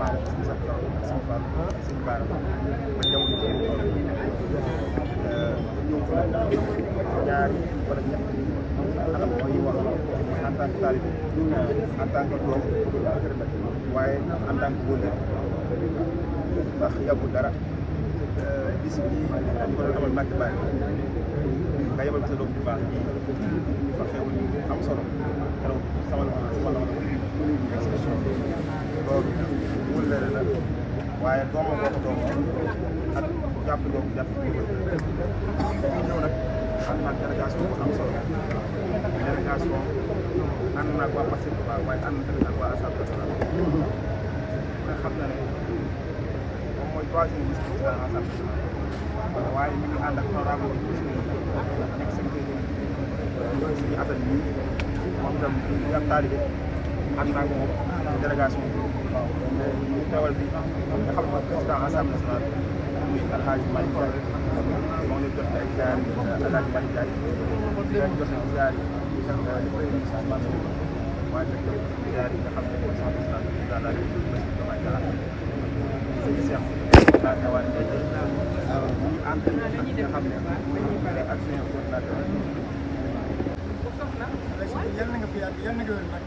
maam suñu sax kaw suñu Fall suñu Baara ba jamono ji ñëw fa ñaari wala ñett anam mooy wax en tant que talibé en tant que doom waaye en tant que góor ndax yàggul dara bis bi dañ ko doon amal Mbàkke Bari nga yebal ko sa doom bu baax ji fa xew am solo keroog sama expression loolu wëllëre la waaye dooma bokk dooma ak jàpp doom jàpp ñëw nag ànd naag délégation bu am solo délégation ànd naag waa Pastef bu baax waaye ànd tamit ak waa Assemblée nationale nga xam na ne moom mooy troisième vice président Assemblée nationale waaye mi ngi ànd ak honorable nekk secrétaire suñu atal yi moom itam ak taalibe ànd naag moom délégation bi ñu teewal bi nga xam ne président Assemblée nationale muy Alhaji Malick Ndiaye moo ngi jot ay ziar Alhaji Malick Ndiaye di leen joxe ziar yi di premier ministre Mansour waaye nag ziar yi nga xam ne mooy son président dans la République Diomaye Diakhar sëñ Cheikh daa teewaat tey ñu ànd ak ñi nga xam ne ay action coordinateur yal na nga fi yàgg yal na nga wér nag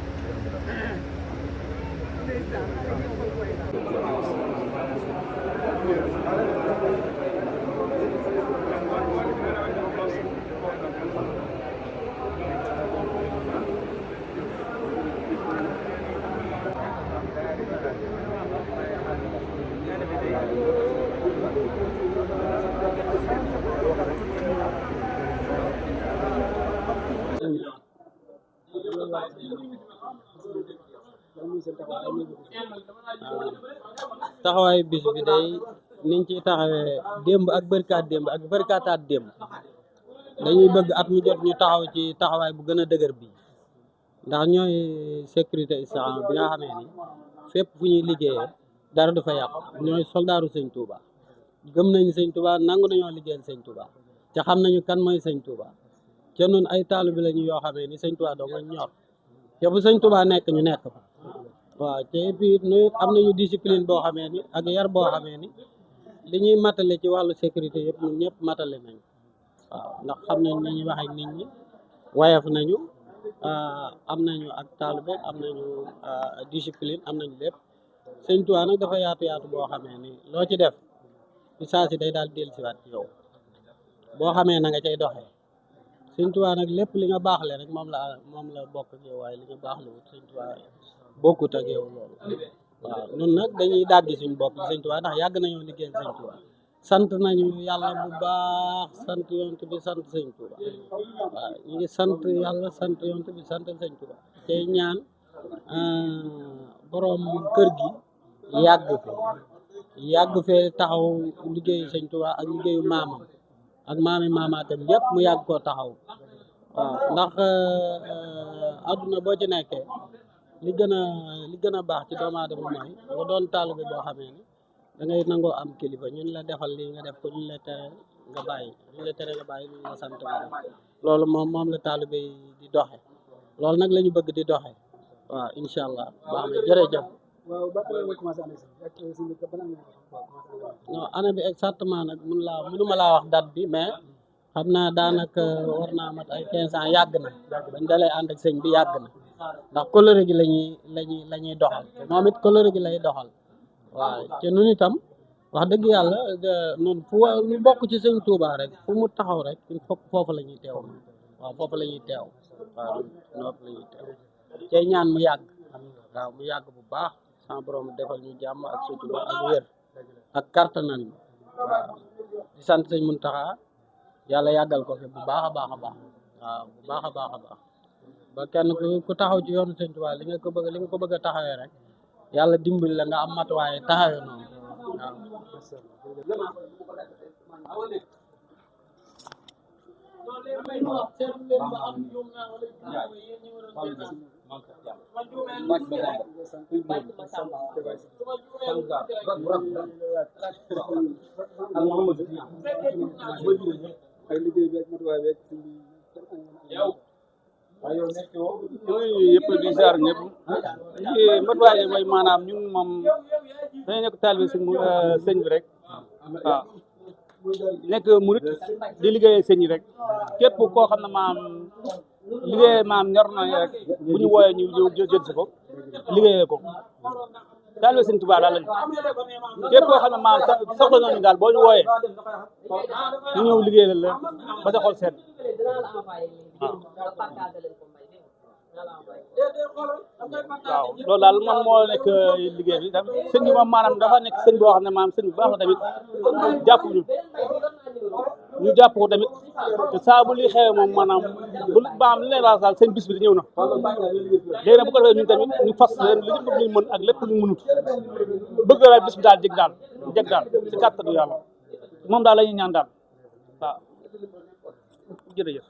taxawaayu bis bi day niñ ciy taxawee démb ak bërkaataat démb dañuy bëgg at mu jot ñu taxaw ci taxawaay bu gën a dëgër bi ndax ñooy sécurité islam bi nga xamee ni fépp fu ñuy liggéeyee dara du fa yàqu ñooy soldaaru sëñ Touba gëm nañ sëñ Touba nangu nañoo liggéeyal sëñ Touba ca xam nañu kan mooy sëñ Touba ca noonu ay taalibe lañu yoo xamee ni sëñ Touba doo nga ñor te bu sëñ Touba nekk ñu nekk fa waaw te puis nu am nañu discipline boo xamee ni ak yar boo xamee ni li ñuy matale ci wàllu sécurité yëpp ñun ñëpp matale nañu waaw ndax xam nañ ni ñuy wax ak nit ñi wayaf nañu am nañu ak taalibe am nañu discipline am nañu lépp sëñ Touba nag dafa yaatu boo xamee ni loo ci def ci saa si day daal dellusiwaat ci yow boo xamee na nga cay doxee sëñ Touba nag lépp li nga baaxle rek moom la bokk ak yow waaye li nga baaxle wut sëñ Touba bokkut ak yow loolu waaw ñun nag dañuy dàggi suñ bopp sëñ Touba ndax yàgg nañoo liggéeyal sëñ Touba sant nañu yàlla bu baax sant yonent bi sant sëñ Touba waaw ñu ngi sant yàlla sant yonent bi sant sëñ Touba tey ñaan borom kër gi yàgg fee taxaw liggéeyu sëñ Touba ak liggéeyu maamam ak maamaatam yëpp mu yàgg koo taxaw waaw ndax adduna boo ci nekkee li gën a baax ci doomu aadama mooy nga doon taalibe boo xamee ni da ngay nangoo am kilifa ñun la defal lii nga def ko ñun la tere nga bàyyi ñun la sant nga def loolu moom la taalibe yi di doxe loolu nag la ñu bëgg di doxe waaw incha allah baax na jërëjëf. waaw ba nga commencé année non année bi exactement nag mënuma laa wax date bi mais xam naa daanaka war naa mat ay 15 ans yàgg na bañ dalee ànd ak sëñ bi yàgg na ndax coloré gi la ñuy doxal moom it coloré gi lay doxal waaw te nun itam wax dëgg yàlla nun fu lu bokk ci sëñ Touba rek fu mu taxaw rek il faut foofu la ñuy teew waaw foofu la ñuy teew waaw foofu la ñuy teew tey ñaan mu yàgg waaw mu yàgg bu baax sama borom defal ñu jàmm ak sutura ak wér ak kartanal ñu waaw di sant sëñ Mountakha yàlla yàggal ko fi bu baax a baax a baax waaw bu baax a baax a baax ba kenn ku taxaw ci yoonu sëñ Touba li nga ko bëgg a taxawee rek yàlla dimbali la nga am matuwaay taxawee noonu yëpp di ziar ñëpp lii matuwaay mooy maanaam ñun moom dañu nekk taalibe sëñ bi rek waaw nekk murit di liggéeyee sëñ yi rek képp koo xam ne maam liggéey maam ñor na rek bu ñu wooyee ñu jël si ko liggéeyee ko taalibe sëñ Tuubaa daal lañu képp koo xam ne maam soxla nañu daal boo ñu wooyee ñu ñëw liggéeyal la ba sa xol seet waaw loolu daal moom moo nekk liggéey bi sëñ bi moom maanaam dafa nekk sëñ boo xam ne maanaam sëñ bu baax la tamit jàpp ñu jàpp ko tamit te saa bu li xewee moom maanaam bu baam li lay laal daal seen bis bi di ñëw na léegi nag bu ko defee ñun tamit ñu fas leen lépp lu ñu mën ak lépp lu ñu mënut bëgg daal bis bi daal jeg daal ci kàttanu yàlla moom daal la ñuy ñaan daal waaw jërëjëf